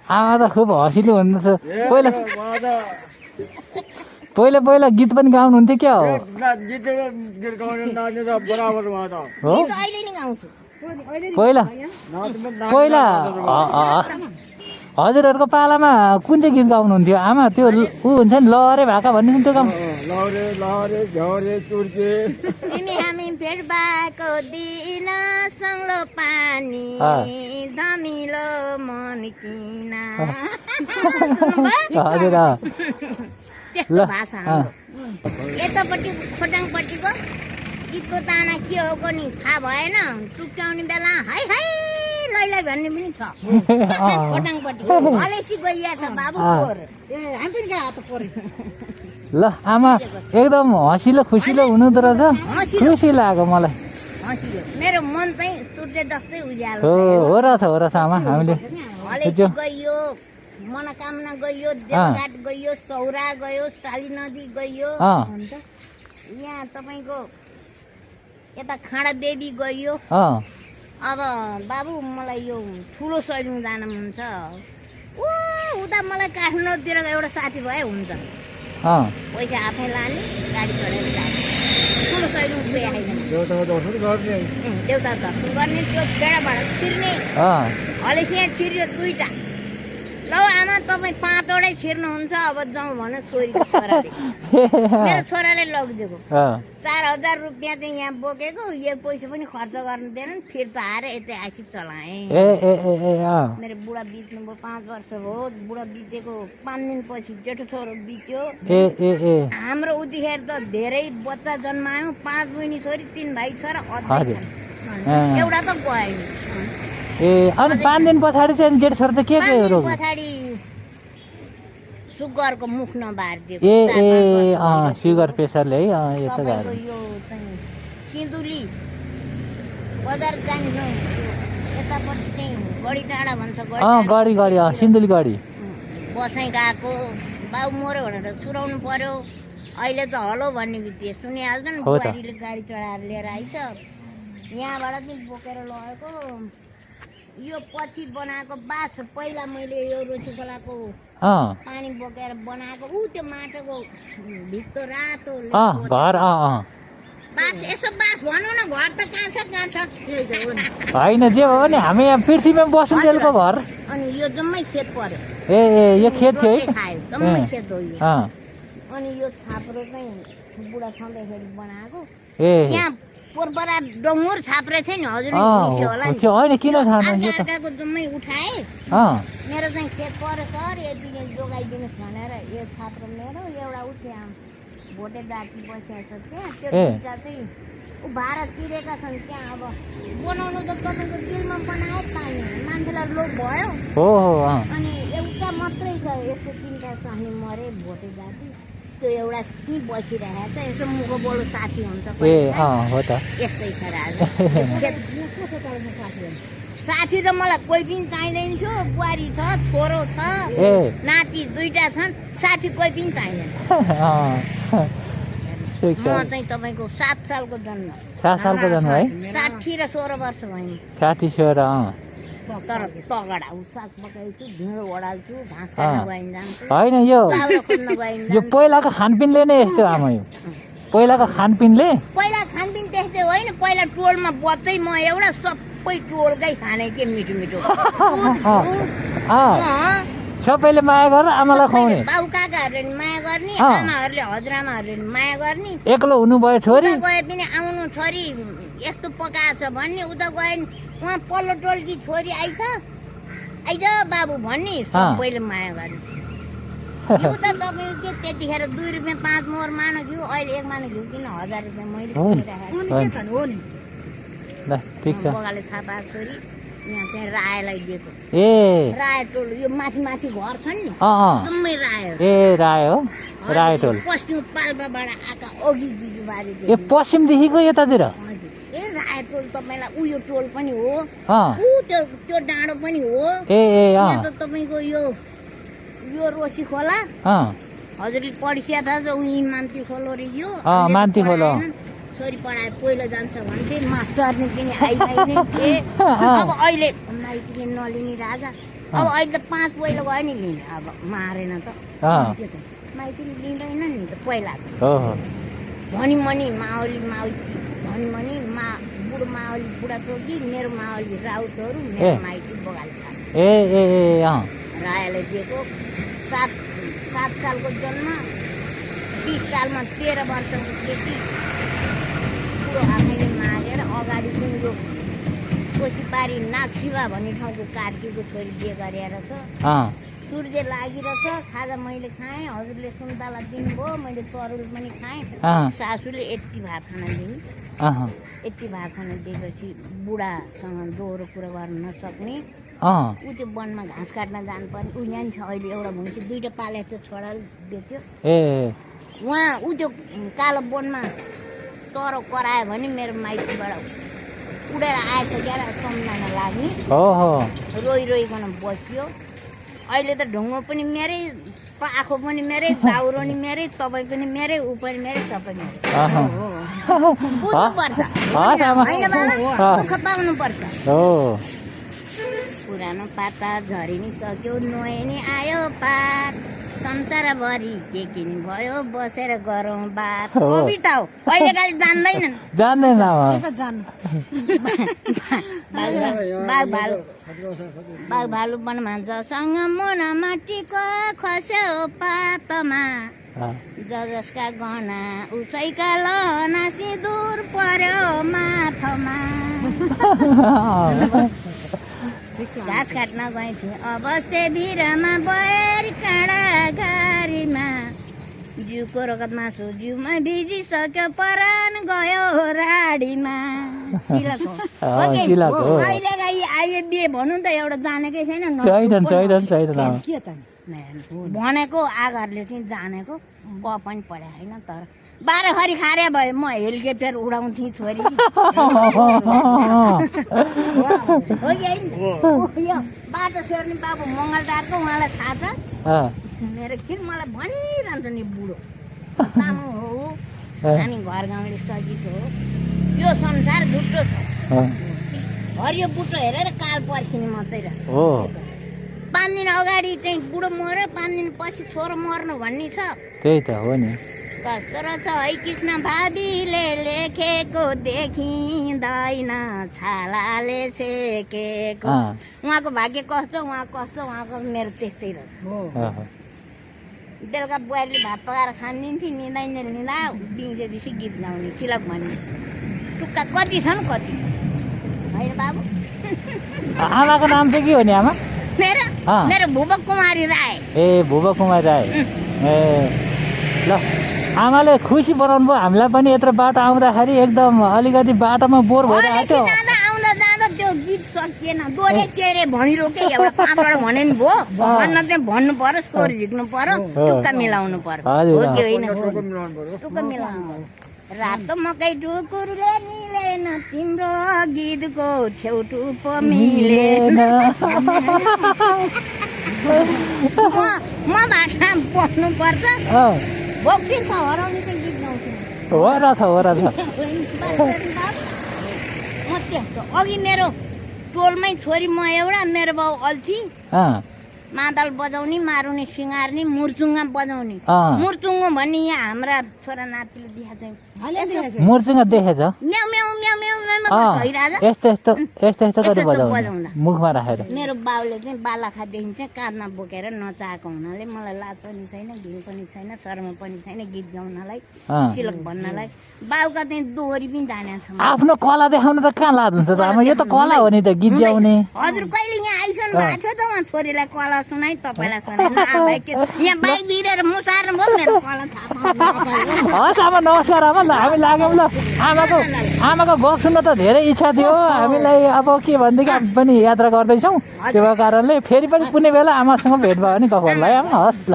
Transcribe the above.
आमा त खुब हँसिलो हुनुहुन्छ पहिला पहिला पहिला गीत पनि गाउनुहुन्थ्यो क्या हो हो पहिला पहिला हजुरहरूको पालामा कुन चाहिँ गीत गाउनुहुन्थ्यो आमा त्यो ऊ हुन्छ नि लहरे भाका भन्ने त्यो गाउँ तिमी हामी भेट भएको दिन सङ्लो पानी धमिलो मन किन हजुर त्यस्तो भाषा हाम्रो यतापट्टि खोटाङपट्टिको गीतको ताना के हो नि थाहा भएन टुक्याउने बेला हाई हाई लैलाई भन्ने पनि छ खोटाङपट्टिको हलेसी गइया छ बाबु हामी पनि गएको त पऱ्यो ल आमा एकदम हँसिलो खुसिलो हुनुहुँदो रहेछ खुसी लाग्यो मलाई मेरो मन चाहिँ सूर्य जस्तै उज्यालो हो रहेछ आमा हामीले हलेसी गइयो मनोकामना गइयो देवघाट गइयो सौरा गयो साली नदी गइयो यहाँ तपाईँको यता खाँडा देवी गइयो अब बाबु मलाई यो ठुलो सैलुङ जान मन छ उता मलाई काठमाडौँतिर एउटा साथी भए हुन्छ पैसा आफै लाने गाडी चढेर जाने ठुलो सैलुङ देउता दर्शन गर्ने त्यो बेडाबाट छिर्ने हलेसी यहाँ छिर्यो 2टा ल आमा तपाईँ 5वटै छिर्नुहुन्छ अब जाउँ भने छोरीको छोराले मेरो छोराले लगिदिएको 4000 रुपियाँ चाहिँ यहाँ बोकेको यो पैसा पनि खर्च गर्नु दिएन फिर्ता आएर ऐतिहासिक चलाएँ मेरो बुढा बित्नुभयो 5 वर्ष हो बुढा बितेको 5 दिनपछि जेठो छोरो बित्यो हाम्रो उतिखेर त धेरै बच्चा जन्मायौँ 5 बहिनी छोरी 3 भाइ छोरा एउटा त गएन अनि 5 दिन पछाडि चाहिँ जेठ छोरा चाहिँ के रोग पछाडि सुगरको मुख नबारिदियो सुगर प्रेसरले है यस्तो गाह्रो यो चाहिँ सिन्धुली बजार जाने यतापट्टि चाहिँ गडी डाँडा भन्छ गडी सिन्धुली गडी बसाइ गएको बाउ मर्यो भनेर चुराउनु पर्यो अहिले त हलो भन्ने बित्तियो सुनिहाल्छ नि बुहारीले गाडी चढाएर लिएर आइछ यहाँबाट चाहिँ बोकेर लगेको यो पछि बनाएको बास पहिला मैले यो रोसी खोलाको पानी बोकेर बनाएको त्यो माटोको भित्तो रातो घर बास यसो बास भनौँ न घर त कहाँ छ होइन जे भयो भने हामी यहाँ पृथ्वीमा बसुन्जेलको घर अनि यो जम्मै खेत पर्यो यो खेत थियो है जम्मै खेत हो यो अनि यो छाप्रो चाहिँ बुढा छँदैखेरि बनाएको यहाँ पोरबरा डङ्गुर छाप्रे थियो नि हजुर होइन किन अर्काको जम्मै उठाए मेरो चाहिँ खेत पर्यो सर यति जोगाइदिनुहोस् भनेर यो छाप्रो मेरो एउटा उठ्यो भोटे जाति बसिरहेको छ त्यहाँ त्यो दुईवटा चाहिँ भाडा तिरेका छन् त्यहाँ अब बनाउनु त तपाईँको दिलमा बनाए पाइने मान्छेलाई लोभ भयो अनि एउटा मात्रै छ यस्तो 3टा स्वामी मरे भोटे जाति त्यो एउटा त्यहीँ बसिरहेको छ यसो मुखो बोलो साथी हुन्छ यस्तै छ साथी त मलाई कोही पनि चाहिँदैन थियो बुहारी छ छोरो छ नाति 2टा छन् साथी कोही पनि चाहिँदैन म चाहिँ तपाईँको 7 सालको जन्म 7 सालको जन्म है 60 र 16 वर्ष भयो 60 16 तर तगडा साग पकाइछु ढिँडो ओडाल्छु घाँस काट्न गइन जान्छु होइन यो पहिलाको खानपिनले नै यस्तो आमा यो पहिलाको खानपिन त्यस्तै होइन पहिला टोलमा बच्चै म एउटा सबै टोलकै खाने के मिठो मिठो सबैले माया गरेर आमालाई खुवाउने बाउ काकाहरूले माया गर्ने आमाहरूले हजुरआमाहरूले माया गर्ने एक्लो हुनुभयो छोरी गए पनि आउनु छोरी यस्तो पकाएछ भन्ने उता गयो नि उहाँ पल्लो टोलकी छोरी आइज बाबु भन्ने सबैले माया गर्ने यो त तपाईँको के त्यतिखेर 2 रुपियाँ 5 मोहर मानो घिउ अहिले 1 मानो घिउ किन 1000 रुपियाँ मैले किनिराखेको बगाले थाहा पाएको छोरी यहाँ चाहिँ रायलाई दिएको राय टोल यो माथि घर छ नि जम्मै राय हो राय टोल पश्चिम पाल्पाबाट आएका अघि दिदीबारी पश्चिमदेखिको यतातिर राय टोल तपाईँलाई उयो टोल पनि हो त्यो डाँडो पनि हो यहाँ त तपाईँको यो रोसी खोला हजुरले पढिसिया थाहा छ उही मान्ती खोलो रे यो मान्ती खोलो छोरी पढाए पहिलो जान्छ भन्थे मास्टरले पनि आइने थिए अब अहिले माइतीले नलिने राजा अब अहिले त 5 पहिलो गयो नि लिन अब मारेन त माइतीले लिँदैन नि त पहिला धनी मनी माओली धनी मनी बुढो माओली बुढा चोकी मेरो माओली राउतहरू मेरो माइती बगाले रायाले दिएको 7 सालको जन्म 20 सालमा 13 वर्षको केटी बुढो आफैले मागेर अगाडि पुग्यो कोसीपारी नाक्सिवा भन्ने ठाउँको कार्कीको छोरी बिहे गरेर छ सूर्य लागिरहेछ खाजा मैले खाएँ हजुरले सुन्तला दिनुभयो मैले तरुल पनि खाएँ सासूले यति भात खाना दिने यति भात खाना दिएपछि बुढासँग दोहोरो कुरा गर्न नसक्ने ऊ त्यो वनमा घाँस काट्न जानुपर्ने ऊ यहाँ छ अहिले एउटा भुइँची 2टा पालेको छ छोराले बेच्यो उहाँ ऊ त्यो कालो वनमा तरो करायो भने मेरो माइतीबाट उडेर आएछ क्या सम्झाउन लाग्ने रोइकन बस्यो अहिले त ढुङ्गो पनि मेरै आँखो पनि मेरै दाउरो नि मेरै तपाईँ पनि मेरै ऊ पनि मेरै सबै मेरै बुझ्नुपर्छ होइन बाबा दुःख पाउनुपर्छ पुरानो पाता झरि नि सक्यो नयाँ नि आयो पात संसारभरि के किन भयो बसेर गरौँ बात कविता हो अहिलेकाले जान्दैन बाघ भालु वनमा जसँग मनमा टिको खस्यो पातमा जसका गहना उसैका लहना सिँदुर पर्यो माथमा घाँस काट्न गएथे अवश्य भिरमा बयर काँडा घारीमा जिउको रगत मासु जिउमा भिजिसक्यो परान गयो राडीमा अहिलेका आइए बिहे भनौँ त एउटा जानेकै छैन भनेको आगरले चाहिँ जानेको क पनि पढाए होइन तर 12 खरी खारे भयो म हेलिकप्टर उडाउँथेँ छोरी हो कि होइन बाटो फेर्ने बाबु मङ्गलदारको उहाँलाई थाहा छ मेरो किन मलाई भनिरहन्छ नि बुढो सानो हो अनि घर गाउँले सजिलो हो यो संसार झुटो छ हरियो बुटो हेरेर काल पर्खिने मात्रै हो 5 दिन अगाडि चाहिँ बुढो मर्यो 5 दिन पछि छोरो मर्नु भन्ने छ त्यही त हो नि कस्तो रहेछ है कृष्ण भाबीले लेखेको देखिँदैन छालाले सेकेको उहाँको भाग्य कस्तो उहाँको मेरो त्यस्तै रहेछ बेलुका बुहारीले भात पकाएर खानिदिन्थ्यो निँदैन निँदा बिङ्सेपछि गीत गाउने चिलक भन्ने टुक्का कति छन् होइन बाबु आमाको नाम चाहिँ के हो नि आमा मेरो भुवक कुमारी राय भुवक कुमारी राय ल आमाले खुसी बनाउनु भयो हामीलाई पनि यत्रो बाटो आउँदाखेरि एकदम अलिकति बाटोमा बोर भइरहेको थियो आउँदा जाँदा त्यो गीत सकिएन दोरे तेरे भनिरोके एउटा 5 वटा भने नि भयो भन्न चाहिँ भन्नु पर्यो स्वर झिक्नु पर्यो टुक्का मिलाउनु पर्यो हो कि होइन टुक्का मिलाउनु रातो मकै ढुकुरले मिलेन तिम्रो गीतको छेउटु पो मिलेन म भाषा पढ्नु पर्छ भक्ति छ हराउने चाहिँ गीत गाउँछु हो र म त्यस्तो अघि मेरो टोलमै छोरी म एउटा मेरो बाउ अल्छी मादल बजाउने मारुनी सिँगार्ने मुर्चुङ्गा बजाउने मुर्चुङ्गो भन्ने यहाँ हाम्रा छोरा नातिले देखाएको छ मुर्चुङ्गा देखेछ म्याउ म्याउ म्याउ म्याउ बजाउँदा मुखमा राखेर मेरो बाउले चाहिँ बालाखादेखि चाहिँ काँधमा बोकेर नचाएको हुनाले मलाई लाज पनि छैन घिन पनि छैन शर्म पनि छैन गीत गाउनलाई सिलक भन्नलाई बाउका चाहिँ दोहोरी पनि जानेको छ आफ्नो कला देखाउन त कहाँ लाज हुन्छ त आमा यो त कला हो नि त गीत गाउने हजुर कहिले यहाँ आइसक्नु भएको थियो त उहाँ छोरीलाई कला सुनाइ तपाईँलाई सुनाइ यहाँ बाइक भिरेर मुसार्नु भयो मेरो कला थाहा हस् आमा नमस्कार आमा ल हामी लाग्यौँ ल आमाको गफ सुन्न त धेरै इच्छा थियो हामीलाई अब के भनेदेखि हामी पनि यात्रा गर्दैछौँ त्यो कारणले फेरि पनि कुनै बेला आमासँग भेट भयो भने गफ गर्नु है आमा हस् ल